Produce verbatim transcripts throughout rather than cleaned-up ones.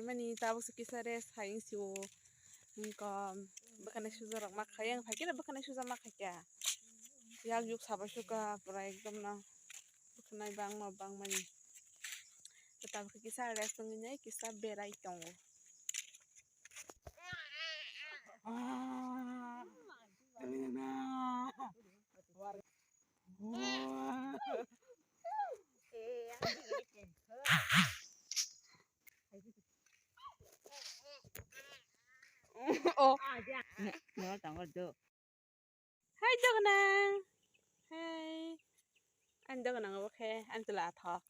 Mani tabuk se kisa rest hai wng sio. Wngkha bwkhanai suja rok ma khai, ang phaikhe no bwkhanai suja ma khaikha. Yak yuk sabo suka pura ekdom no bwkhanai bangma bangmani. Tabuk kisa rest wngwi nai kisa berai tongo. Oh. Hai dognang. Hai. Ani dognang obo khe ani chwla athok.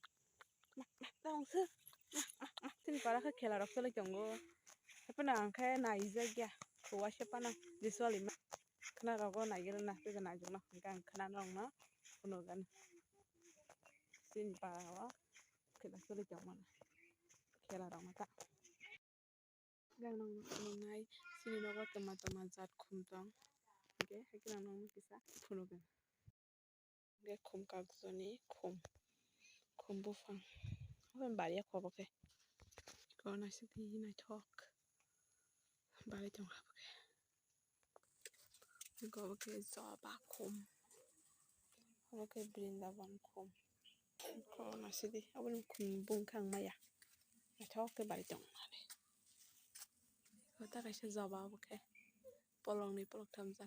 Tongsu. Tini para khe khela rok choli tongo. Haphano ang khe naijak ya. Kuwa se phano visually ma. Khna rogo naigwrwna tei naijwkna hwnkhe ang khna rokno phunukgwno. Chini para o khela choli tongmani. Khela rokno ta. Ang nokno phunuknai chini nogo twma twma jat khum tong. Hwnkhe haikhe ang nokno kisa phunukgwno. Hwnkhe khum kaksoni khum, khum buphang. Aboni bari ya kho bo khe. Kho naisik di naithok. Bari tong kha bo khe. Hwnkhe obo khe joba khum. Obo khe brindaban khum. Kho naisik di. Aboni khum bung khe ang maya. Naithok khe bari tong mani. Kho ta kaisa joba obo khe. Polong ni polok tham jat.